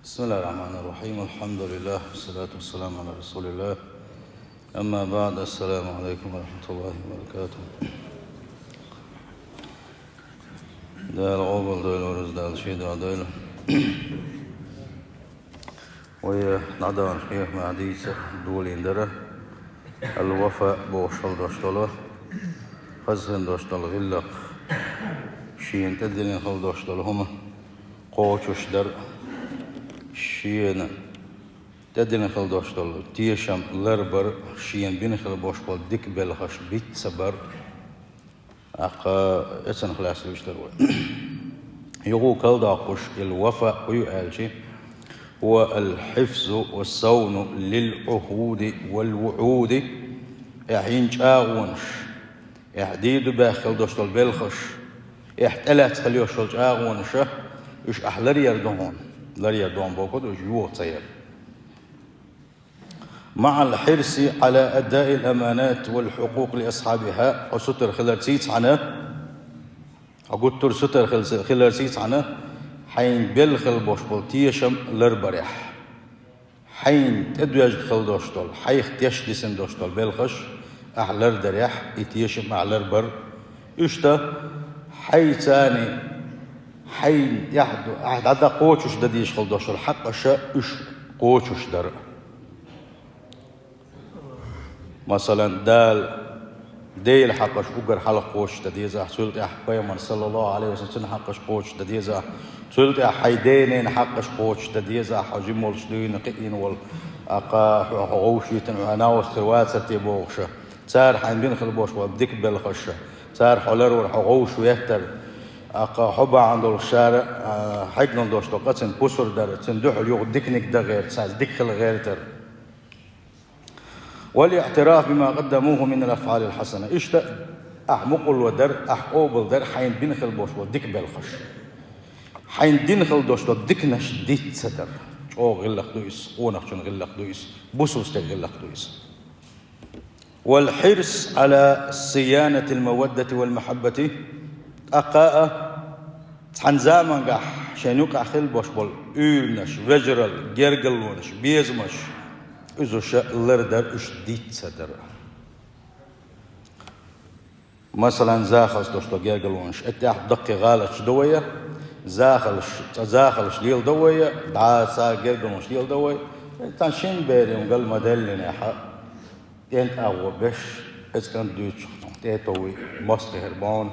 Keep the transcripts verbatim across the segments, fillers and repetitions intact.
بسم الله الرحمن الرحيم. الحمد لله، والصلاة والسلام على رسول الله. أما بعد، السلام عليكم ورحمة الله وبركاته. Дала къобалдойла, варз Дала шен дуьхьа дойла. Вай дӀадаханчу хенахь ма дийца долийна дара «Ал-Вафа» бохуш хила долуш долу, хаза хила долуш долу гӀиллакх, шена тӀедиллина хила долуш долу хӀума кхочуш дара, шена тӀедиллина хила долуш долу тешам ларбар, шена бина хила болуш болу дика белхаш биц ца бар. ТӀаккха эцанах лаьцна вуьйцуш дара вай. Юха карладоккхуш, «Ал-Вафа» хӀун ю аьлча, «هو الحفظ والصون للعهود والوعود». Ахь йина чӀагӀонаш, ахь дийр ду баьхна хила долуш долу белхаш, ахь тӀелаьцна хила йолуш йолу чӀагӀонаш, уьш ахь ларъяр ду хьуна. Ларъяр ду хьуна бохург ду, уьш йоха ца яр. «مع الحرص على أداء الأمانات والحقوق لأصحابها». Хьо сутара хиларций цхьаьна, хьо гуттар а сутара хил-, хиларций цхьаьна, хьайна белла хила болуш болу тешам ларбарехь, хьайна тӀедоьжна хила долуш долу, хьайх теш дисина долуш долу белхаш ахь лардарехь, и тешам ахь ларбар. Иштта хьайца, хьайна тӀехь ду, ахь дӀа-, дӀакхочуш дан дезаш хила долуш долу хьакъаша уьш кхочуш дара. Масалан, Дала, Делан хьакъаш уггар хьалха кхочуш дан деза ахь, цул тӀаьхьа Пайхамар, саллаллаху Ӏалайхи ва саллам, цуьнан хьакъаш кхочуш дан деза ахь, цул тӀаьхьа хьайн ден-ненан хьакъаш кхочуш дан деза ахь, хьо жима волуш дуьйна кхиъна волу, тӀаккха хьо, хьо гӀовшийтина, хьо нагӀаш хир вацар те бохуша, цара хьайна бина хила болуш болу дика белхаша, цара хьо ларвар, хьо гӀовшаветтар, тӀаккха хьо бахьана долуш цара, а, хьегнал долуш долу къа цуьнан пусар дара, цуьнан дуьхьал юха диканиг дан гӀерта, цаьрца дика хила гӀертар. «والاعتراف بما قدموه من الأفعال الحسنة». Иштта ахь мукъарло дара, ахь къобал дара хьайна бина хила болуш болу дика белхаш. Хьайна дина хила долуш долу диканаш диц ца дара. ЧӀогӀа гӀиллакх ду иза, къонахчун гӀиллакх ду иза, бусалба стеган гӀиллакх ду иза. «والحرص على صيانة المودة والمحبة». ТӀаккха а, цхьана замангахь шайна юкъахь хила болуш болу уьйранаш, вежаралла, гергарлонаш, безамаш, иза уьш лардар, уьш диц ца дара. Масалан, захалца долуш долу гергарлонаш, эттехь даккхий гӀалаташ до вай, захалш, цкъа захалш леладо вай, дӀа цхьа гергарлонаш леладо вай, цхьана шина берийн гал ма-деллинехь, кӀентан агӀо беш, эцу кӀант дуьйцучух тӀе а товвий, мостагӀий хир бу хьуна,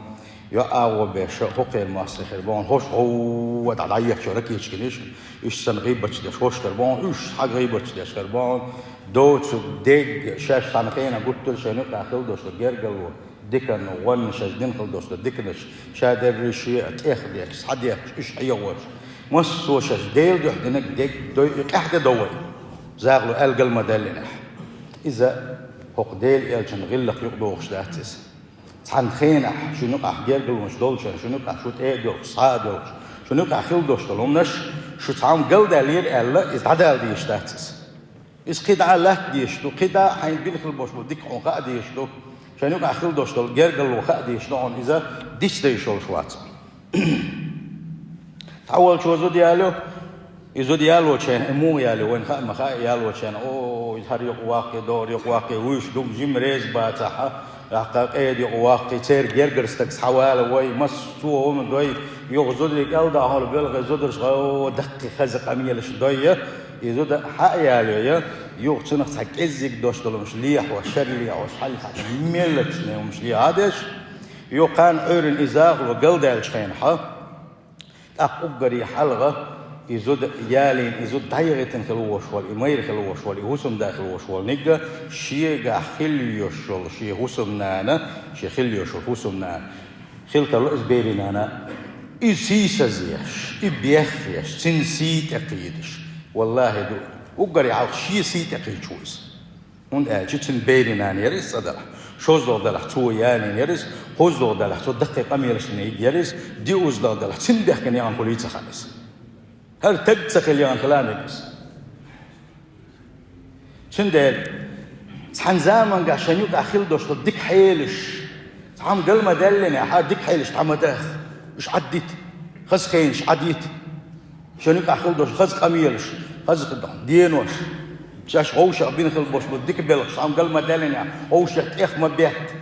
йоӀ агӀо беш, хӀокхеран мостагӀий хир бу хьуна, хӀорш гӀовгӀа дӀа-дӀаехча ракеташ гинийша, иштта санна гӀийбаташ деш хӀорш хир бу хьуна, уьш хьан гӀийбаташ деш хир бу хьуна, доцург, дегга, шаьш цхьана хенахь гуттар а шайна юкъахь хила долуш долу гергарло, диканна, гӀонна шаьш дина хила долуш долу диканаш, ша дерриш а тӀехдеш, схьадехкаш, уьш хьегӀош, массо а шаьш Делан дуьхьа динарг дегга дой, и къаьхьа де до вай, захало аьлла гал ма-даьллинехь. Иза хӀокху Делан элчан гӀиллакх юкъадохуш дац иза. Цхьана хенахь шуна юкъахь гергарлонаш долчарна, шуна юкъахь шу тӀе а доьлхуш, схьа а доьлхуш, шуна юкъахь хила долуш долу хӀуманаш, шу цхьа хӀума галдаьллера аьлла, иза дӀадала дезаш дац иза. Иза кхидӀа а латта дезаш ду, кхидӀа а хьайна бина хила болуш болу дика хьуна хаа дезаш ду, шайна юкъахь хила долуш долу гергарло хаа дезаш ду хьуна, иза диц дайш йолуш вац. Цхьаволчо зуда ялайо, и зуда ялочу хенахь, и муха ялайо, вайна хаа ма хаьа ялочу хенахь, о, иза хӀара юкъа ваккхий, догӀара юкъа ваккхий, вуьйш ду, жима реза бацахь, тӀаккха къеда юкъа ваккхий, церан гергара стаг схьавала вай, массо а хӀума дой, юха зударий кӀел дахьа хьуна белхий зударша, о, даккхий хаза къамелаш дой, и зуда хьа а ялайо, юха цунах цхьа кӀеззиг дош долу хӀумаш лехьош, шер лехьош, хьалха цхьа мелочный хӀумаш лехьа а деш, юха кхана Ӏуьйранна и захало галдаьллачу хенахь, тӀаккха уггаре хьалха и зуда ялийна, и зуда дӀаяхийтина хила волуш волу, и майра хила волуш волу, и хӀусамда хила волуш волу нигга шегахь хила йолуш йолу шен хӀусамнана, шен хила йолуш йолу хӀусамнана, хила тарло иза берийн нана, иза сийсазъеш, и бехъеш, цуьнан сий тӀекхийдаш. Валлахьи, ду, уггаре хьалха шен сий тӀекхийдаш ву иза. ХӀунда аьлча цуьнан берийн нана яра иза цкъа делахь, шозлагӀа делахь цо ялийна яра иза, кхозлагӀа делахь цо даккхий къамелаш дина яра иза, диъазлагӀа делахь цуьнан бехкана яхана хуьлий ца хаьа иза. ХӀара таг ца хила яхана хила мега иза. Цундела цхьана замангахь шайна юкъахь хила долуш долу дика хьелаш, цхьа хӀума гал ма-даьллинехь, хьан дика хьелаш дӀа ма даха, уьш Ӏаддита, хаза хенаш Ӏаддита. Шоана юкъахь хила долуш хаза къамелаш, хаза денош, шаьш вовшах бина хила болуш болу дика белхаш, цхьамма гал ма даьллинехь, вовшех тӀех ма бетта,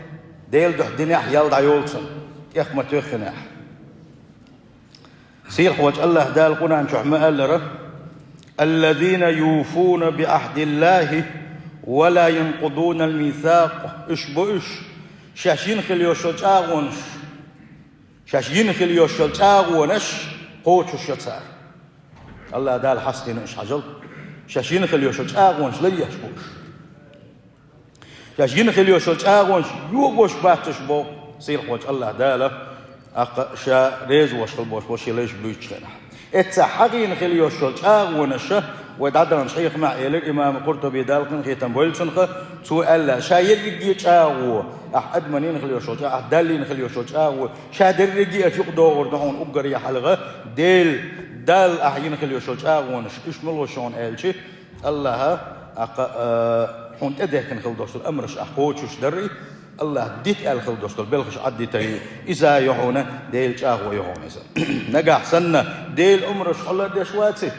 Делан дуьхьа динехь ял дӀайолу цунна, тӀех ма тоьххинехь. Сийлахьчу Аллаха Дала Къуръан чохь ма аьллара: «Аллазина юфуна би ахьдиллахи ва ла янкъудунал мисакъ». Уьш бу уьш, шаьш йина хила йолуш йолу чӀагӀонаш, шаьш йина хила йолуш йолу чӀагӀонаш кхочуш ю цара. Аллаха Дала хьастийна уьш хьажал, шаьш йина хила йолуш йолу чӀагӀонаш ларъеш бу уьш. Шаьш йина хила йолуш йолу чӀагӀонаш йогош бац уьш боху сийлахьчу Аллаха Дала, тӀаккха ша реза волуш хила болуш бу шен лайш буьйцучу хенахь. Эццахь хьан йина хила йолуш йолу чӀагӀонаша вай дӀадаханчу хьехамехь элира имам Къуртуби, Дала къинхетам бойла цунах, цо аьлла: ша ерриге а чӀагӀо, ахь адаман йина хила йолуш йолу чӀагӀо, ахь Далла йина хила йолуш йолу чӀагӀо, ша дерриге а оцу юкъа догӀур ду хьуна уггаре хьалха, Дела, Далла ахь йина хила йолуш йолу чӀагӀонаш, уьш мила ву шуна аьлча, Аллаха, тӀаккха, а, хьуна тӀедехкина хила долуш долу амраш ахь кхочуш дарий, Аллаха дита аьлла хила долуш долу белхаш Ӏаддитарий, иза ю хьуна, Делан чӀагӀо ю хьуна иза. Нагахь санна Делан амраш хьо лардеш ваций?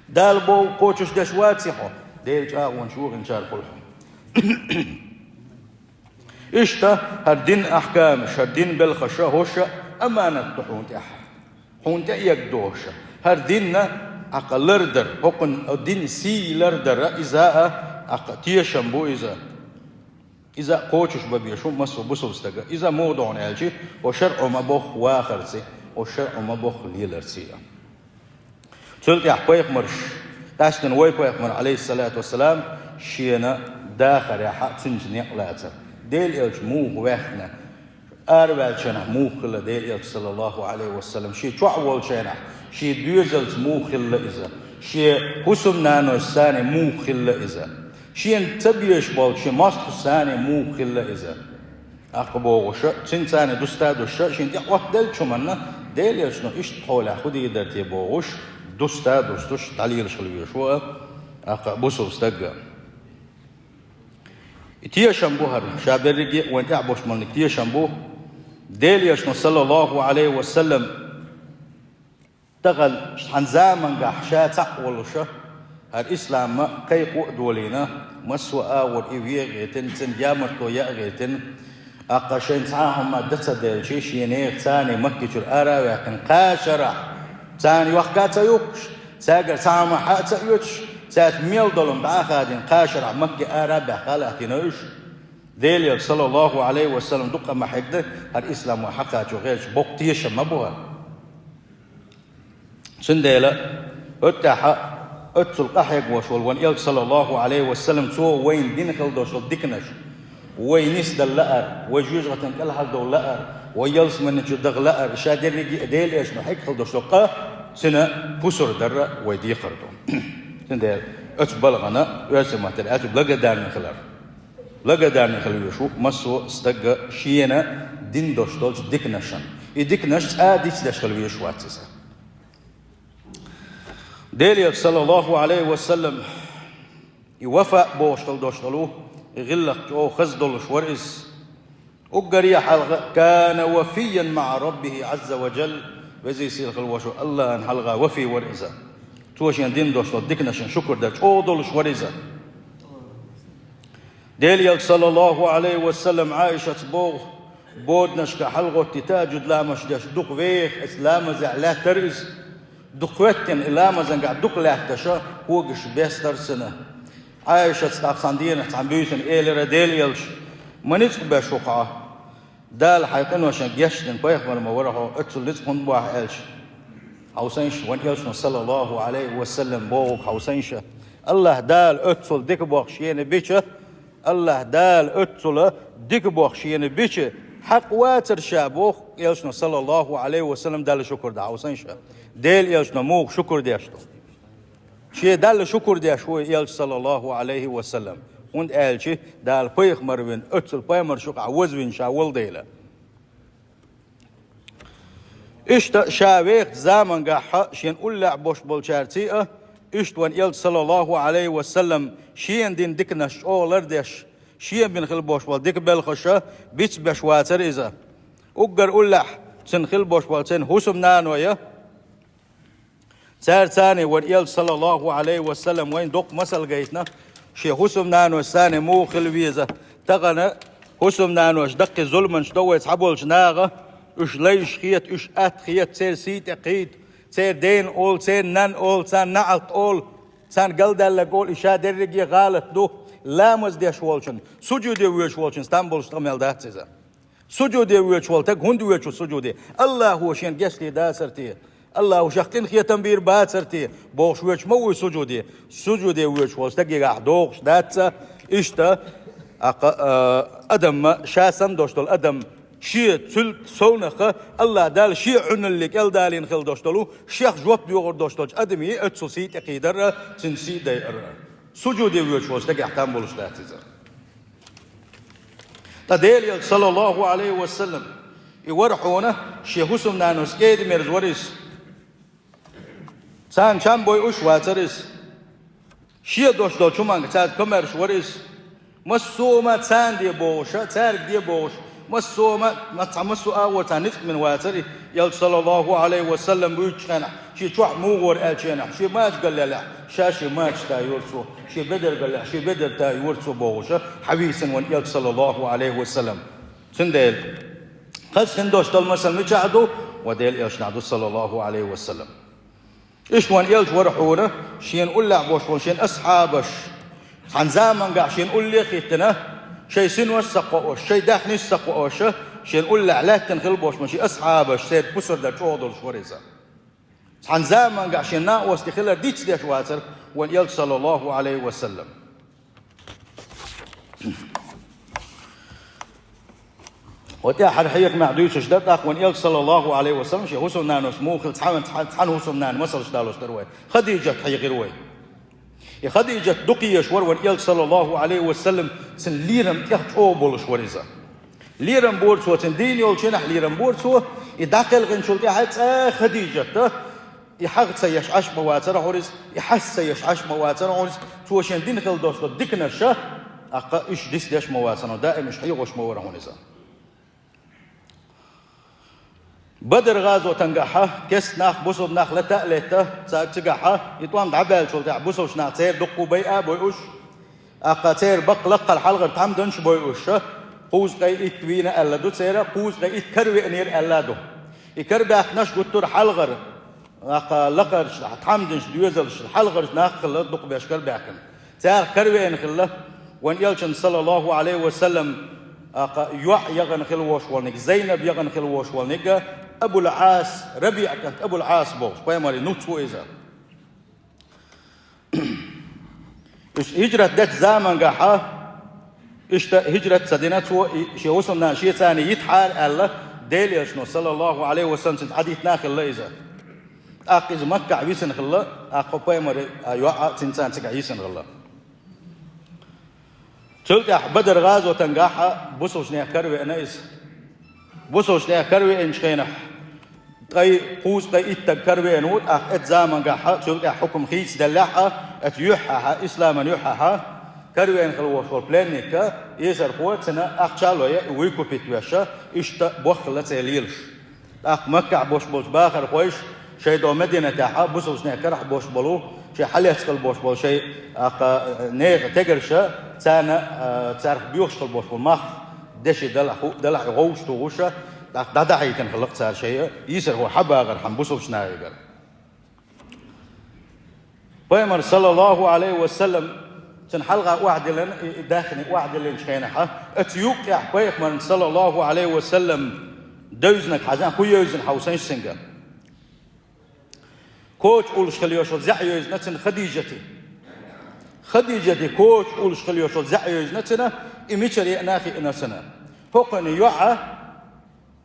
Дала бохург кхочуш деш ваций хьо? Делан чӀагӀонаш йохийначарах хуьлу хьо. Иштта хӀара динан ахькамаш, хӀара динан белхаша, хӀорш аманат ду хьуна тӀехь. Хьуна тӀе эгадоша. ХӀара динна, тӀаккха, лардар, хӀокхуьнан динан сий лардара, иза а, тӀаккха, тешам бу иза. Иза а кхочуш бан безаш ву массо а бусалба стага. Иза муха ду хьуна аьлча, хӀокху шарӀо ма бохху вахарций, хӀокху шарӀо ма бохху леларций а. Цул тӀаьхьа пайхамарш, къаьсттина вай пайхамар, Ӏалайхиссалату вассалам, шена дахарехь а цуьнца некъ лацара. Делан элча муха ваьхна, араваьллачу хенахь муха хилла Делан элча, саллаллаху Ӏалайхи ва саллам, шен чохь волчу хенахь, шен доьзалца муха хилла иза, шен хӀусамнанойшцани муха хилла иза, шена ца безаш болчу шен мостагӀашцани муха хилла иза. ТӀаккха бохуша, цуьнцани дуста а дуста, шена тӀе Ӏоттаделлачу хӀуманна, Делан элчано иштта хьолехь хӀун дийр дара те бохуш, дуста а дустуш, дӀалелаш хила везаш ву а, тӀаккха, бусалба стаг а. И тешам бу хӀара, ша берриге а вайн тӀехь болуш болниг тешам бу. Делан элчано, саллаллаху Ӏалайхи ва саллам, тахана цхьана замангахь ша цхьаъ волуша, хӀара ислам кхайкхо а долийна, массо а агӀор и вен а гӀиртина, цуьнан ямартло ян а гӀиртина, тӀаккха шайна цхьа а хӀума дан ца делча, шен нехан царний Маккичуьра ара а ваьккхина, кхаа шарахь, царна йохка а ца юхкуш, цаьргара цхьа а хӀума хьа а ца оьцуш, цаьрца мел долу хӀума дӀа а хадийна, кхаа шарахь Макке ара а баьхка а латтийна уьш. Делан элча, саллаллаху Ӏалайхи ва саллам, дукха ма хьегда, хӀара ислам вай хьакхачо гӀерташ боккха тешам ма бу хӀара. Цундела, оццул къахьегаш волу вайн элча, саллаллаху Ӏалайхи ва саллам, цо вайна дина хила долуш долу диканаш, вай нисдала лаар, вай жоьжахатин кӀелхьардовла лаар, вай ялсамани чу даха лаар, ша дерриге а Делан элчано хьегна хила долуш долу къа, цуьнан пусар дарра вай декхар ду. Цундела оцу балхана, оьрсийн маттара аьлча, благодарный хилар. Благодарный хила везаш ву массо а стага шена дина долуш долчу диканашна. И диканаш цкъа а дицдеш хила везаш вац иза. Делан элча, саллаллаху Ӏалайхи ва саллам, и вафа бохуш хила долуш долу, и гӀиллакх чӀогӀа хаза долуш вара иза. Уггаре хьалха, кана вафиян маӀа Раббихи Ӏазза ва Джалла, везий сийлахь волу Аллахьан хьалха вафий вара иза. Цо шена дина долуш долу диканашна шукур дар чӀогӀа долуш вара иза. Делан элча, саллаллаху Ӏалайхи ва саллам, Ӏайшаца боху, боданашка хьалагӀоттий тахӀажжуд ламазаш деш дукха веха, оцу ламазехь лаьттара иза. Дукха хӀоьттина и ламазангахь дукха лаьтташа, когаш бестара цуьнан. Ӏайшаца тӀаккха цхьана дийнахь цхьана буьйсанна элира Делан элча: «Ма ницкъ беш ву хьо? Дала хьайн къиношна гечдина пайхамар ма вара хьо, оццул ницкъ хӀунда бохьу?» аьлча. Хьовсийша, вайн элчано, саллаллаху Ӏалайхи ва саллам, бохург хьовсийша. Аллаха Дала оццул дика бохуш шена бича, Аллаха Дала оццул дика бохуш шена бича, хьакъ вацара ша боху элчано, саллаллаху Ӏалайхи ва саллам, Далла шукур дан, хьовсийша. Делан элчано муха шукур деш ду? Шен Далла шукур деш ву и элча, саллаллаху Ӏалайхи ва саллам, хӀунда аьлча Дала пайхамар вина, оццул пайхамарш юкъахь вазвина ша волу дела. Иштта ша вехачу замангахь шена уллехь болуш болчаьрций а, иштта вайн элча, саллаллаху Ӏалайхи ва саллам, шена дина диканаш чӀогӀа лардеш, шена бина хила болуш болу дика белхаша бицбеш вацара иза. Уггар уллехь цуьнан хила болуш болу цуьнан хӀусамнаной а, Цара царна вайн Элча, саллаллаху Ӏалайхи ва саллам, вайна доккха масал гайтина, шен хӀусамнаноша царна муха хила веза. Тахана хӀусамнаноша даккхий зуламаш до вай цхьаболча наха, уьш лайш хета, уьш атта хета, церан сий тӀекхийда, церан дена ола, церан нанна ола, царна наӀалт ола, царна галдаьлларг ола, и ша дерриге гӀалат ду, ламаз деш волчун, сужуде воьдуш волчун там болуш тӀа мел дац иза. Сужуде воьдуш волу стаг хӀунда воьду сужуде? АллахӀо шена гечдийр дацара те? АллахӀо шех къинхетам бийр бацара те? Бохуш воьдуш ма вуй сужуде. Сужуде воьдуш волу стагехь догӀуш дац цо. Иштта, а, кха-, а, адам ша санна долуш долу адам шен цуьнан совнаха АллахӀ Дала шен Ӏуналле кӀелдалийна хила долуш долу, шех жоп доьхур долуш долчу адамийн оццул сий тӀекхийдар а, цуьнан сий дайар а. Сужуде воьдуш волу стагехь там болуш дац иза. Ткъа Делан Элча, саллаллаху Ӏалайхи ва саллам, и вара хьуна, шен хӀусамнанас кӀеда-мерза вара иза. Царна чам бойуш вацара иза. Шен дош долчу хӀуманга цаьрца комаьрша вара иза. Массо а ма царна де бохуша, цаьрга де бохуш, массо а ма, ма цхьа массо а агӀор царна ницкъ бина вацара и. Элча, саллаллаху Ӏалайхи ва саллам, буьйцучу хенахь, шен чохь муха вара аьллачу хенахь, шен мача галъяьллехь, ша шен мача тайора цо, шен бедар галъяьлехь, шен бедар тайора цо бохуша, хьавийсина вайн Элча, саллаллаху Ӏалайхи ва саллам. Цундела, хаза хин дош долу масал мичахь ду? Вайн Делан Элчанехь ду, саллаллаху Ӏалайхи ва саллам. Иштта вайн Элча вара хьуна, шена уллехь болуш болу шен асхьабаш, цхьана замангахь шена улле а хӀиттина, шайн синош а ца кхоош, шайн даьхниш а ца кхоош, шена уллехь лаьттина хила болуш болу шен асхьабаш, церан пусар дар чӀогӀа долуш вара иза. Цхьана замангахь шен накъостий хилар дицдеш вацара вайн Элча, саллаллаху Ӏалайхи ва саллам. Ва тӀаьххьара хьехамехь дуьйцуш дара тӀаккха вайн Элча, саллаллаху Ӏалайхи ва саллам, шен хӀусамнанас муха хилла, цхьана, цхьана, цхьана хӀусамнана масалш далош дара вай. Хадижат хьехира вай. И Хадижат дукха езаш вара вайн Элча, саллаллаху Ӏалайхи ва саллам, цуьнан лерам тӀех чӀогӀа болуш вара иза. Лерам бора цо, цуьнан дийна йолчу хенахь лерам бора цо, и дӀакхелхинчул тӀаьхьа цкъа Хадижата, и хьагӀ ца еш Ӏаш ма вацара хьуна иза, и хьаста ца еш Ӏаш ма вацара хьуна иза, цо шен дина хила долуш долу диканаш а, тӀаккха уьш дицдеш ма вацара, даим уьш хьехош ма вара хьуна иза. Бадар гӀазотангахьа, кеста нах, бусалба нах лата а летта, цаьрга цигахьа, и тӀом дӀабаьллачул тӀаьхьа бусалбачу нах церан дуккха а байа а бойуш, тӀаккха церан баккха лакхара хьалхара тхьамданаш а бойуша, кхузткъе итт вийна аьлла ду церан, кхузткъе итт каравеанера аьлла а ду. И карабаьккхинарш гуттара а хьалхара, тӀаккха лакхарчу тхьамданаш доьзалш хьалхарчу нах хилла дукха беш карабаьккхина. Царах каравеана хилла вайн Элчанна, саллаллаху Ӏалайхи ва саллам, тӀаккха йоӀ яхана хила волуш волниг, Зайнаб яхана хила волуш волниг, Абул-Ӏас, РабиӀа кӀант Абул-Ӏас бохуш, пайхамаран нуц ву иза. Уьш хӀижрат дечу замангахьа, иштта хӀижрат ца дина цо, и шен хӀусамнана шеца цхьаьна йитахьара аьлла, Делан Элчано, саллаллаху Ӏалайхи ва саллам, цуьнца хьадитина а хилла иза. ТӀаккха иза Маккахь висина хилла, тӀаккха пайхамаран йоӀ а цуьнца цигахь йисина хилла. Цул тӀаьхьа Бадар гӀазотангахьа бусалбачу нехан каравеана иза. Бусалбачу нехан каравеанчу хенахь, ткъе, кхузткъе итт стаг каравеана ву, тӀаккха оцу замангахьа, цул тӀаьхьа хьукам хийцаделлехь а, оцу юьххьехьа, исламан юьххьехьа, каравеана хила волуш волу пленник, эсархо, цуьнан ахча а лой, выкупить веш, иштта боххалла церан лелаш. ТӀаккха Маккахь болуш болчу бахархойша, шайн догӀу Мединатехьа, бусалбачу нехан карахь болуш болу, шайн хьалаьцна хила болуш болу шайн, тӀаккха, нехан тегарша, царна, а, царах боьхуш хила болуш болу мах, деши далахь, хӀу-, далахь гӀовгӀаш тухуша, тӀаккха дӀадахьийтина хилла-кх цара шайн, йийсархо хьабагӀархьама бусалбачу нахегара. Пайхамар, саллаллаху Ӏалайхи ва саллам, цуьнан хьалха охьадиллина, и, и даьхни охьадиллинчу хенахьа, оцу юккъехь пайхамарна, саллаллаху Ӏалайхи ва саллам, девзинарг хьаьжна, хӀун евзина хьовсийша цуьнга. Коча уллуш хила йолуш йолу зӀе евзина цуьнан Хадижате. Хадижате коча уллуш хила йолуш йолу зӀе евзина цуьнан, и мичара еана а хиъна цуьнан. ХӀокхуьнан йоӀа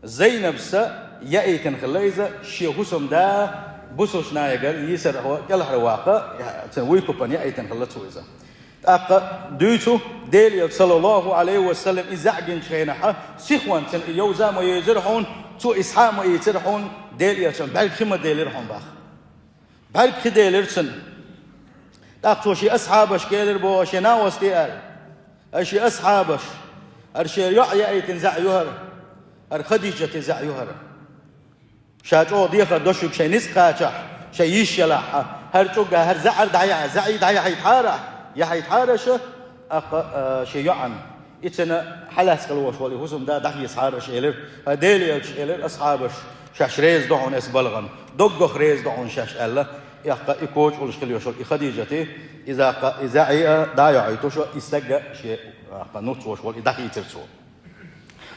Зайнабса яийтина хилла иза шен хӀусамда, бусалбачу нахегара йийсархо кӀелхьарваккха, цуьнан выкупана яийтина хилла цо иза. ТӀаккха дуьйцу, Делан Элча, саллаллаху Ӏалайхи ва саллам, и зӀе гинчу хенахьа, сихонца цуьнан и йовза а ма евзира хьуна, цо и схьа а ма ийцира хьуна, Делан Элчанна бӀаьрг хи ма делира хьуна боху. БӀаьрг хи делира цуьнан. ТӀаккха цо шен асхьабашка элира боху, шен накъостий аьлла: «Ай шен асхьабаш, хӀара шен йоӀа яийтина зӀе ю хӀара, хӀара Хадижате зӀе ю хӀара». Ша чӀогӀа дехар до шуьга шайн ницкъ кхачахь, Шайн йиш елахь, хӀара чӀуга, хӀара заӀар дӀаяхьа, заӀий дӀаяхьийтахьара, яхьийтахьара аша, аккха, а, шен йоӀана. И цунна хьалаьцкъала волаш вола и хӀусамда дӀахецахьара аша, элира. ХӀай Делан элча, элира асхьабаша, шаьш реза ду хьуна эс балгӀанна, доггах реза ду хьуна шаьш аьлла. Аккха и коча уллаш хила йиш йола и Хадижат, иза аккха, и заӀий а дӀайохьийташ, и стаг а шен, аккха, нуц волаш вола и дӀахийцира цо.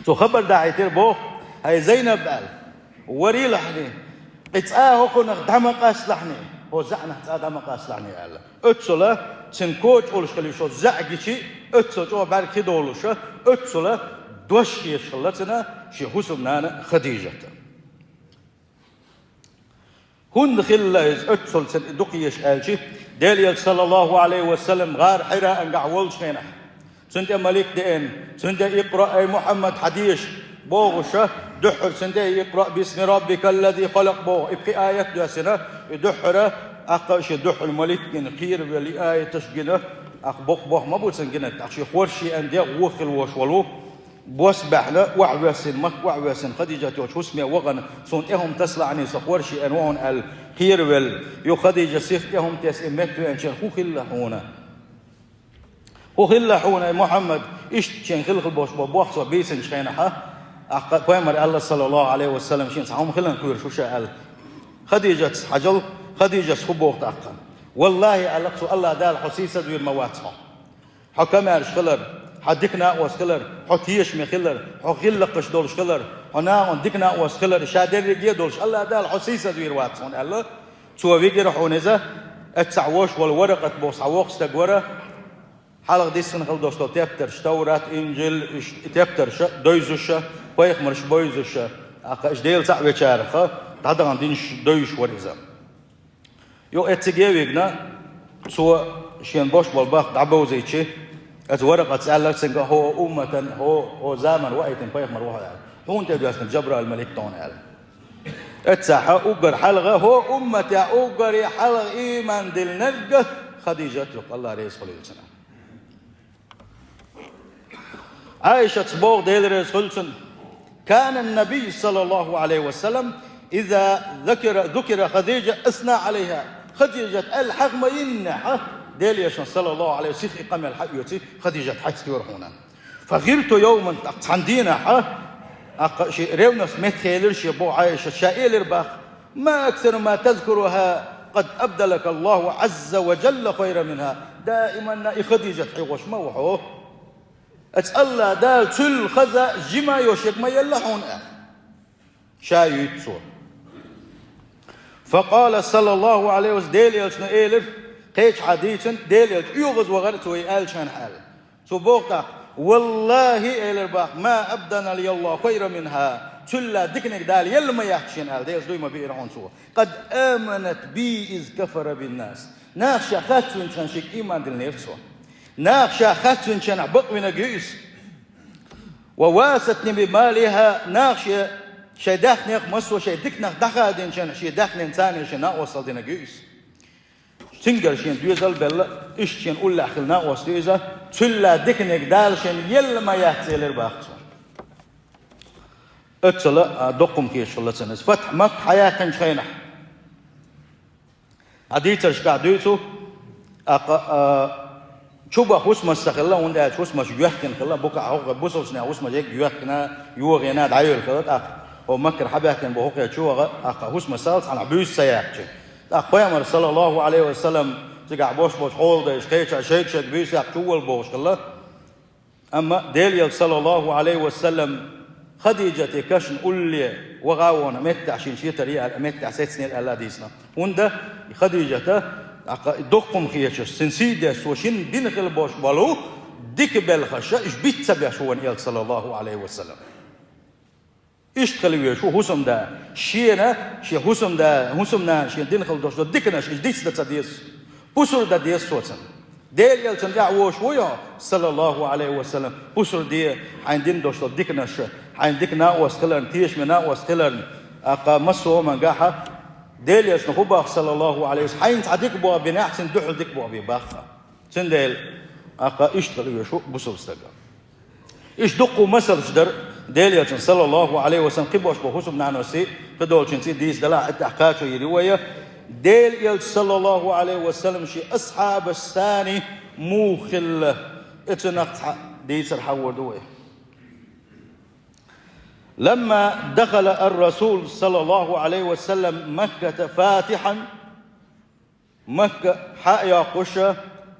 Цо хабар дахьийтира, боху: «ХӀай Зайнаб, — аьлла, — варелахьний, кхин цкъа хӀокхунах дӀа ма къасталахьний, хӀокху заӀанах цкъа дӀа ма къасталахьний», — аьлла. Оццула цуьнан коча уллаш хила йиш йолу заӀ гича, оццул чӀогӀа бӀаьрг хи долуша, оццула дош хеташ хилла цуьнан шен хӀусамнана Хадижата. ХӀунда хилла иза оццул цуьнан и дукха езаш аьлча, Делан элча, саллаллаху Ӏалайхи ва саллам, гӀар Хьираангахь волчу хенахь, цунна тӀе малик деана, цунна тӀе: «Икъраъ, ай Мухьаммад, хьан деша», — бохуша, дуьххьара цунна тӀе: «Икъраъ бисми раббикал лази халакъ», — боху. И пхи аят доьссина, и дуьххьара, аккха шен дуьххьара малик гина, кхеравелла и аяташ гина, аккха боккха бохам ма бу цунна гинарг, тӀаккха шен хорша еана дегӀ вон хила волуш волу. Бос баьхна, охьавоьссина, Макка охьавоьссина, Хадижат йолчу хӀусаме вахана, цунна тӀе хӀума тасалахьаний, сан хорша еана ву хьуна аьлла, кхеравелла. Юха Хадижа сиха тӀе хӀума тесна и меттавеанчийн хӀун хилла хьуна? ХӀун хилла хьуна, ай Мухьаммад? Иштта шена хилла болуш болу бохам цо бийцинчу хенахь, аккха пайхамара аьлла, саллаллаху Ӏалайхи ва саллам, шена цхьа хӀума хиларна кхоьруш ву ша аьлла. Хадижатас хьажал, Хадижас хӀун боху тӀаккха? «Валлахи, — аьлла цо, — АллахӀ Дала хьо сийсазвийр ма вац хьо. Хьо комаьрша хилар, хьан дика накъост хилар, хьо тешаме хилар, хьо гӀиллакхаш долуш хилар, хьо накъон дика накъост хилар, ша дерриге а долуш, АллахӀ Дала хьо сийсазвийр вац хьуна», — аьлла. Цо вигира хьуна иза, эццахь вош волу Варакъат боху цхьа воккха стаг вара, хьалха диссина хила долуш долу тептарш, Таврат, Инжил, уьш и тептарша, довзуша, пайхамарш бовзуша, аккха уьш Дела цхьаъ вечараха, дӀадахана динаш довзуш вара иза. Юха эцциге а вигна, цо шена бош болу бахка дӀабовзийчи, эцу Варакъатс аьлларг цуьнга: «ХӀо умматан, хӀо, хӀо заман ваийтина пайхамар ву хьо», — аьлла. «Хьуна тӀе доьссинарг Джабраил малик ду хьуна», — аьлла. Эццахь уггар хьалха, хӀо умматехь уггаре хьалха ийман диллинарг Хадижат ю, АллахӀ реза хуьлийла цунна. Ӏайшатс боху, Дела реза хуьлу цунна: «Кана ан-набий, саллаллаху Ӏалайхи ва саллам, иза закира, зукира Хадижа, асна Ӏалайха». Хадижат аьлла хьаха ма йиннехь, Делан элчано, саллаллаху Ӏалайхи ва саллам, сиха и къамел хьаоьций, Хадижат хьаьстора хьуна. «Фагирту йовман», тӀаккха цхьана дийнахь, аккха шен ревность меттахъелира шен, боху Ӏайшас, ша элира боху: «Ма аксару ма тазкуруха, къад абдалака Аллаху Ӏазза ва жалла хайран минха». Даиманна и Хадижат хьехош ма ву хьо. Аса АллахӀ Дала цул хаза, жима йолуш ерг ма елла хьуна аьлла. Ша юьйцу цо. Факъала, саллаллаху Ӏалайхи ва саллам, Делан элчано элира, кхечахьа дийцина, Делан элча оьгӀаз вахара цо и аьллачхьана аьлла. Цо боху тӀаккха: «Валлахи, — элира боху, — ма абдалака Аллаху хайран минха». Цул диканиг Дала елла ма яц шена аьлла, Делаца дуй ма биира хьуна цо. «Къад аманат би из кафара биннас». Наха ша харцвинчхьана шега ийман диллинера цо. Наха ша харцвинчхьана бакъвинарг ю иза. «Ва васатни би малиха», наха шен, шайн даьхнех, массо а шайн диканах дӀахадийначхьана шен даьхнен царна шен накъостал динарг ю иза. Цуьнгара шена доьзал а белла, иштта шена уллехь хилла накъост ю иза, цул диканиг Дала шена елла ма яц, элира боху цо. Оццула, а, доккха хӀума хеташ хилла цунна иза. Фатхь Макка хьаяьккхинчу хенахь. Хьан дийцаршкахь дуьйцу, аккха, а, чубаха хӀусамаш ца хилла, хӀунда аьлча хӀусамаш йоьхкина хилла, букъа хӀокху бусалбачу нехан хӀусамаш ерг йоьхкина, йогӀийна, дӀайоьлла хилла, тӀаккха хӀо Маккара хьабаьхкина боху хӀокху чубаха, аккха хӀусамаш ца хилла, цхьанхьа буьйса ца яьккхича. ТӀаккха пайхамар, саллаллаху Ӏалайхи ва саллам, цигахь бош болчу хьоладайша кхечахьа шайга-шайга буьйса яккха чуволла бохуш хилла. Амма Делан элча, саллаллаху Ӏалайхи ва саллам, Хадижате кешнашна улле ваха а вахана, меттехь шена шетара яхьа аьлла, меттехь сецнера аьлла а дийцина. ХӀунда и Хадижата, тӀаккха и доккха хӀума хеташ, цуьнан сий деш, цо шина дина хила болуш болу дика белхаш, уьш биц ца беш ву вайн элча, саллаллаху Ӏалайхи ва саллам. Иштта хила везаш ву хӀусамда. Шена, шен хӀусамда, хӀусамнана шена дина хила долуш долу диканаш, иза диц дан ца деза. Пусар дан деза цо цунна. Делан элчанна тӀехь вогӀуш ву хьо, саллаллаху Ӏалайхи ва саллам, пусар де хьайна дина долуш долу диканаш, хьайна дика накъост хиларна, тешаме накъост хиларна, аккха массо а хӀумангахь а. Делан элчано хӀун боху, саллаллаху Ӏалайхи ва саллам, хьайна цхьа дика боху бинехь, цуьнан дуьхьал дика боху бен боху. Цундела, аккха иштта хила везаш ву бусалба стаг. Иштта дуккха а масалш дара Делан элчанан, саллаллаху Ӏалайхи ва саллам, кхин бош болу хӀусамнаносий, кхидолчуьнций дийца далахь, тӀехь кхачо йийр ю вай. Делан Элча, саллаллаху Ӏалайхи ва саллам, шен асхьабашца муха хилла, и цунах цхьа дийцар хьахор ду вай. لما دخل الرسول صلى الله عليه وسلم مكة فاتحا, Макка хьа а йоккхуш,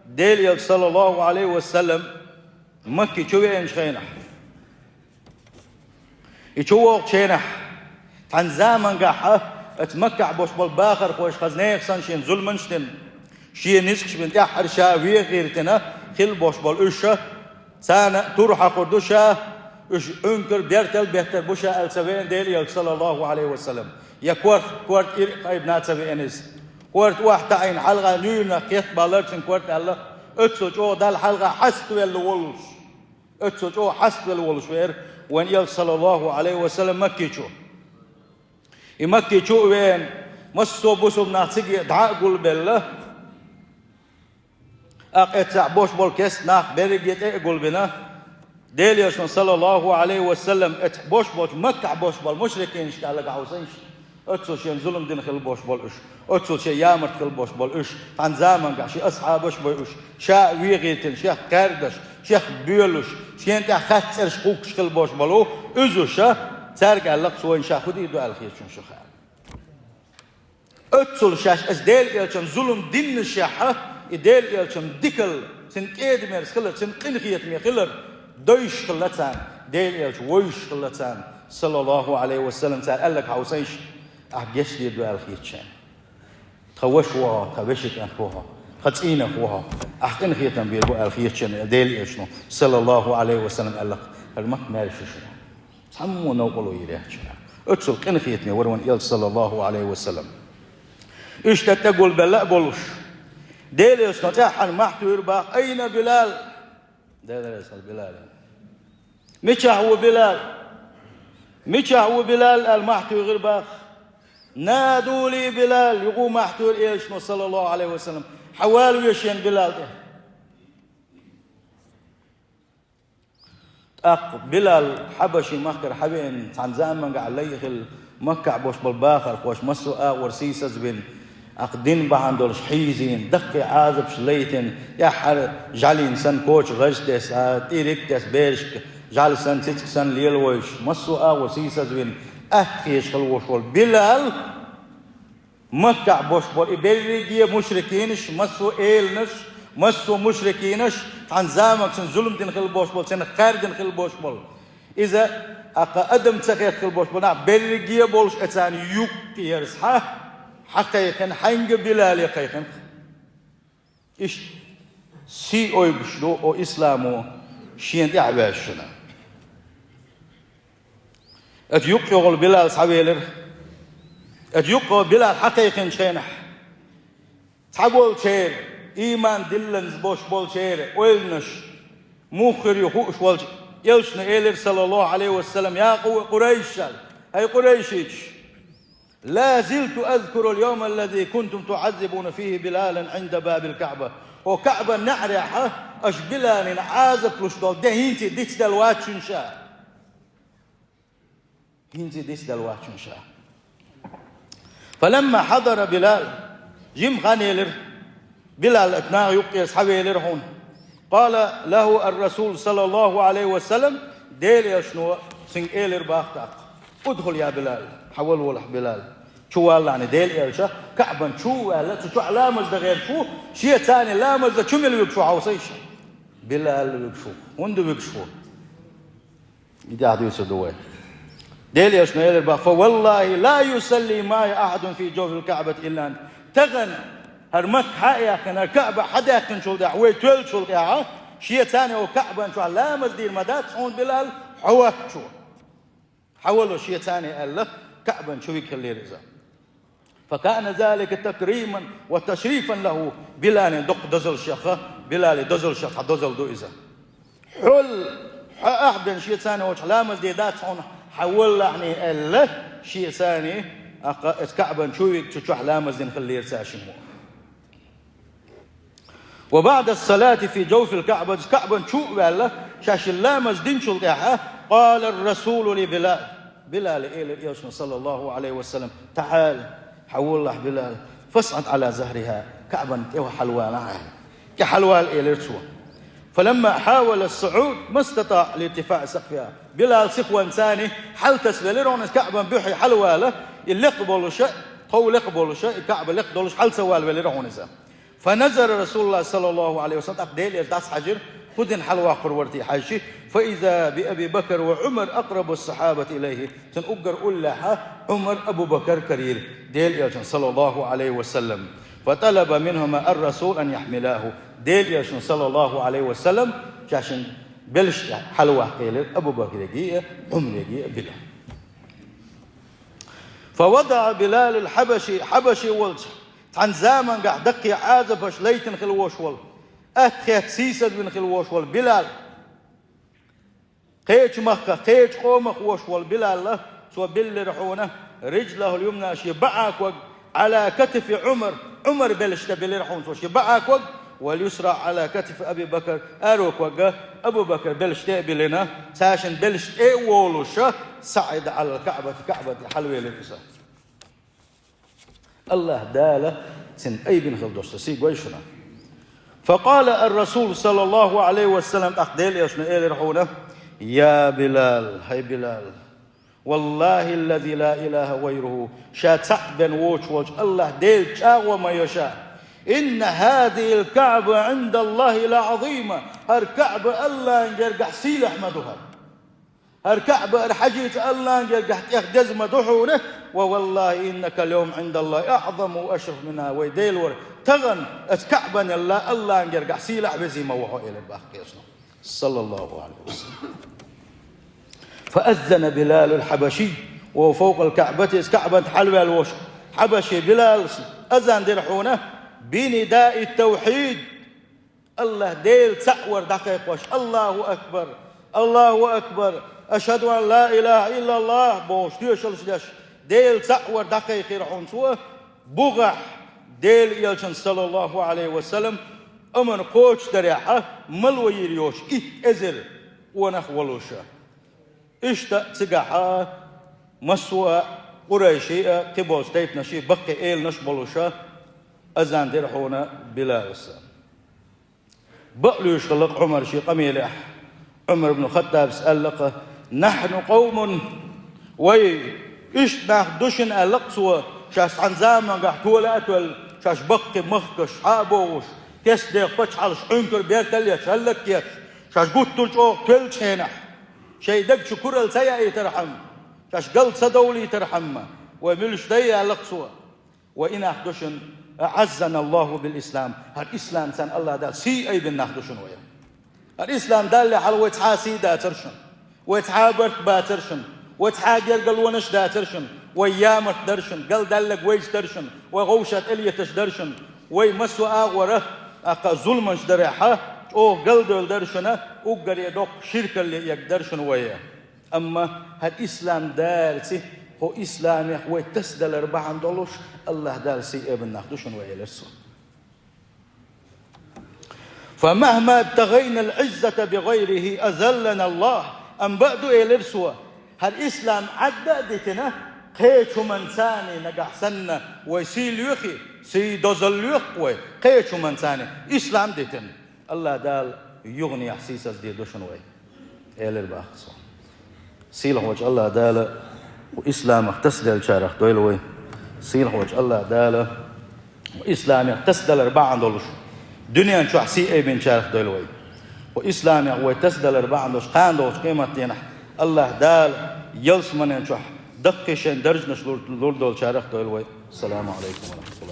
Делан Элча, саллаллаху Ӏалайхи ва саллам, Макка чу веанчу хенахь, и чу вогӀучу хенахь, цхьана замангахь оцу Маккахь болуш болу бахархоша хаза нехан санна шена зуламаш дина, шена низкъаш бина, тӀаьххьара ша вен гӀиртина хилла болуш болу уьш, царна тур хьокхур ду ша, уьш Ӏункар, бертал беттар бу ша аьлла ца веана Делан Элча, саллаллаху Ӏалайхи ва саллам. Я корта, корта иракъайбина ца веана иза. Корта охьатаӀийна хьалха нуьйранах кхетта баллара цуьнан корта аьлла, оццул чӀогӀа Далла хьалха хьаставелла волуш. Оццул чӀогӀа хьаставелла волуш веара вайн Элча, саллаллаху Ӏалайхи ва саллам, Макки чу. И Макки чу а веана, массо а бусулба нах цига дӀа а гулбелла, тӀаккха эццахь болуш болу кеста нах берриге тӀе а гулбина, Делан Элчано, саллаллаху Ӏалайхи ва саллам, эццахь болуш болчу Маккахь болуш болу мушрикинашка аьлла хьовсийша, оццул шена зулам дина хилла болуш болу уьш, оццул шен ямарта хилла болуш болу уьш, цхьана замангахь шен асхьабаш а бу уьш, ша а вен гӀиртина, шех кхаьрдаш, шех боьлуш, шена тӀехь хатта цӀераш кхуьйкхуш хилла болуш болу уьш, цаьрга аьлла-кх цо, вайна ша хӀун дийр ду аьлла хета шуна шух аьлла. Оццул шаьш оцу Делан Элчанна зулам диннашехь, и Делан Элчанна дикалла, цуьнан кӀеда-мерза хилар, цуьнан къинхетаме хилар дойуш хилла царна, Делан Элча вовзуш хилла царна, саллаллаху Ӏалайхи ва саллам, цара аьлларг хьовсийша, ахь гечдийр ду аьлла хета шайна. Тхан ваша ву хьо, тхан вешин кӀант ву хьо, тхан цӀийнах ву хьо, ахь къинхетам бийр бу аьлла хета шайна Делан Элчано, саллаллаху Ӏалайхи ва саллам, аьлла-кх, хӀара Макка маьрша ю шуна. Цхьаммо новкъарло йийр яц шуна. Оццул къинхетаме вара вайн Элча, саллаллаху Ӏалайхи ва саллам. Иштта тӀе гулбелла а болуш, Делан Элчано тӀаьххьара мохь туьйхира боху: «Айна Билал?» Дела реза хуьлда Билална. «Мичахь ву Билал? Мичахь ву Билал?» аьлла мохь туьйхира боху. «Наду ли Билал», юха мохь туьйхира Элчано, саллаллаху Ӏалайхи ва саллам. «Хьавалаве шена Билал тӀе». ТӀаккха Билал Хьабаши-махкара хьавеана, цхьана замангахь лай хилла, Маккахь болуш болу бахархоша массо а агӀор сийсаз вина, тӀаккха дин бахьана долуш хьийзийна, даккхий Ӏазапаш лайтина, тӀаьххьара жӀаьлина санна коча гӀаж тесна, тӀириг тесна, берашка жӀаьла санна, цициг санна лелавойуш, массо а агӀор сийсаз вина, атта хезаш хилла волуш волу Билал, Маккахь болуш болу и берриге мушрикинаш, массо а эланаш, массо а мушрикинаш, цхьана заманчун зулам дина хилла болуш болу, цунах кхаьрдина хилла болуш болу. Иза, тӀаккха адам ца хетта хилла болуш болу нах берриге а болуш, оцарна юккъера схьа, хьакхайкхина, хьаьнга Билале кхайкхина. Иштта сий ойбуш ду о исламо шена тӀаьхьа ваьшшина. Оцу юккъехула Билал схьавелира. Оцу юккъехула Билал хьакхайкхинчу хенахь, цхьаболчеран, ийман дилланза болуш болчеран ойланаш муха хир ю хууш волчу элчано элира, саллаллаху Ӏалайхи ва саллам: «Я къу-, Къурайш, хӀай къурайшичаш, ла зилту азкурул йовма ллази кунтум туӀаззибуна фихи Билалан Ӏинда бабил КаӀба». О КаӀбан неӀарехь аша Билална Ӏазап луш долу де хӀинца дицделла вац шуна ша. ХӀинца дицделла вац шуна ша. Фаламма хьадара Билал, жимма хан елира, Билал оцу наха юккъера схьавелира хьуна. Къала лаху ар-Расул, саллаллаху Ӏалайхи ва саллам, Делан элчано цуьнга элира боху тӀаккха: «Удхул, я Билал, хьавалаволахь, Билал». Чу валлахьний Делан элча, КаӀбан чу а ваьлла, цу чохь ламаз дан гӀерташ ву, шен царна ламаз дан чу мила вуьгуш ву хьовсийша? Билал вуьгуш ву. ХӀунда вуьгуш ву? И тӀаьхьа дуьйцур ду вай. Делан элчано элира боху: «Фа валлахи ла юсалли маи ахьадун фи жовфил КаӀбати илла ант». Тахана хӀара Макка хьа а яьккхина, хӀара КаӀба хьадаьккхинчул тӀаьхьа, вай тоьллачул тӀаьхьа, шен царна о КаӀбан чохь ламаз дийр ма дац хьуна, Билал, хьо воцчо. Хьавало шен царна аьлла, КаӀбан чу вига хиллера иза. Факана залика такриман ва ташрифан лаху, Билалан доккха дозаллашех, Билалан дозаллашех цхьа дозалла ду иза. Хьол, хьо ахь бен шен царна волчохь ламаз де дац хьуна, хьаваллахьний аьлла, шен царна, тӀаккха оцу КаӀбан чу вига цу чохь ламаз дина хиллера цара шиммо. Ва баъда ссалати фи жовфил КаӀбати, КаӀбан чу а ваьлла, шаьш ламаз динчул тӀаьхьа, къала ар-Расулу ли Билал. Билале элира элчано, саллаллаху Ӏалайхи ва саллам: «Тахьал, хьаваллахь, Билал, فاصعد على ظهرها, КаӀбан тӀе хьалвала, аьлла. ТӀе хьалвала, элира цо. فلما حاول الصعود ما استطاع لارتفاع سقفها. Билал сихонца хьалтасавелира хьуна КаӀбан буьхье хьалвала, и лекха болуша, тхов лекха болуша, и КаӀба лекха долуш хьал ца вала велира хьуна иза. فنظر رسول الله صلى الله عليه وسلم, тӀаккха Делан Элча дӀасахьаьжира, хӀун дина хьалаваккхар вара те хьаьжча, فإذا بأبي بكر وعمر أقرب الصحابة إليه. Цуьнан уггар уллехьа Ӏумар, Абу Бакар карийра Делан Элчанна, صلى الله عليه وسلم. فطلب منهما الرسول أن يحملاه. Делан Элчано, صلى الله عليه وسلم, шайшинна белшаш тӀе хьалаваккха элира Абу Бакарега а, Ӏумарега а Билал. فوضع بلال الحبشي, хьабаши волчу, цхьана заманахь даккхий Ӏазапаш лайтина хилла волуш волу, атта хетта сийсазвина хилла волуш волу Билал, кхечу махках, кхечу къомах волуш волу Билал, цо биллира хьуна رجله اليمنى, шен баӀа ког, على كتف عمر, Ӏумар белшаш тӀе биллира хьуна цо шен баӀа ког, واليسرى على كتف أبي بكر, аьрру ког Абу Бакар белшаш тӀе а биллина, цаьршинна белшаш тӀе а волуша, صعد على الكعبة, КаӀбан тӀе хьалавелира иза. АллахӀ Дала цуьнан айбина хила долуш цо сий гой шуна. فقال الرسول صلى الله عليه وسلم, тӀаккха Делан Элчано элира хьуна: يا بلال, хӀай Билал, والله الذي لا إله غيره, ша цхьаъ бен воцуш волчу АллахӀ Делан чӀагӀо ма йо ша, إن هذه الكعبة عند الله لعظيمة, хӀара КаӀба АллахӀан гергахь сийлахь ма ду хӀара. ХӀара КаӀба, хӀара хьаьжица АллахӀан гергахь тӀех деза ма ду хьуна, ووالله إنك اليوم عند الله أعظم وأشرف منها, вай Дела вара, тахана оцу КаӀбанал АллахӀан гергахь сийлахь а, везий а ма ву хьо, элира боху Делан Элчано, صلى الله عليه وسلم. فأذن بلال الحبشي وهو فوق الكعبة, иза КаӀбан тӀе хьалаваьлла волуш хьабаши Билал азан дира хьуна, بنداء التوحيد, АллахӀ Дела цхьаъ вар дӀакхайкхош: الله أكبر، الله أكبر، أشهد أن لا إله إلا الله, бохуш тоьшаллаш деш, Дела цхьаъ вар дӀакхайкхира хьуна цо, бухахь Делан Элчанна, صلى الله عليه وسلم, амр кхочушдарехь, мала вайра йоцуш итт эзар къонах волуша. Иштта цигахь массо а къурайший а, кхиболчу тайпанаший, баккхий эланаш а болуша, азан дира хьуна Билалас. Бакълуьйш хилла-кх Ӏумар шен къамелехь. Ӏумар ибн Хаттабас аьлла-кх: نحن قوم, вай иштта нах ду шуна, аьлла-кх цо, шаьш цхьана заманахь тола а тоьлла, шаьш баккхий махкаш схьа а богӀуш, тесна дегӀан пачхьалкхаш Ӏуьнкара бертал а етташ, хӀаллак а етташ, шаьш гуттар а чӀогӀа тоьллачу хенахь, шайн даг чу куралла ца яийтархьама, шаьш галта ца довлийтархьама, вай муьлш дай, аьлла-кх цо. Вай и нах ду шуна, أعزنا الله بالإسلام, хӀара ислам санна АллахӀ Дала сий айбина нах ду шуна вай. ХӀара ислам далале хьала вай цхьа а сий дацара шуна, вай цхьа а барт бацара шуна, вай цхьа а гергарлонаш а дацара шуна, вай ямарт дара шуна, галдаллаг вайца дара шуна, вай гӀовшах тӀелеташ дара шуна, вай массо а агӀора, аккха зуламаш дарехьа, чӀогӀа галдевлла дара шуна, уггаре доккха ширкалле эгна дара шуна вай. Амма хӀара ислам далаций, хӀо исламех вай тасадалар бахьана долуш, АллахӀ Дала сий айбина нах ду шуна вай, элира цо. فمهما ابتغينا العزة بغيره أذلنا الله. Амма бакъду, элира цо, хӀара ислам Ӏадда а дитина, кхечу хӀуманца нагахь санна вай сий лоьхий, сий дозалла лоьху вай, кхечу хӀуманца ислам дитина, АллахӀ Дала юханехьа сийсаздийр ду шуна вай, элира боху цо. Сийлахьчу АллахӀ Дала кху исламах тасаделлачарах дойла вай. Сийлахьчу АллахӀ Дала кху исламех тасадалар бахьана долуш дуьнен чохь сий айбинчарах дойла вай. Кху исламех вай тасадалар бахьана долуш кхана долчу къематдийнахь АллахӀ Дала ялсаманен чохь даккхий шайн даржанаш лур, лур долчарах дойла вай. Ассаламу Ӏалайкум ва рахматуллахӀи.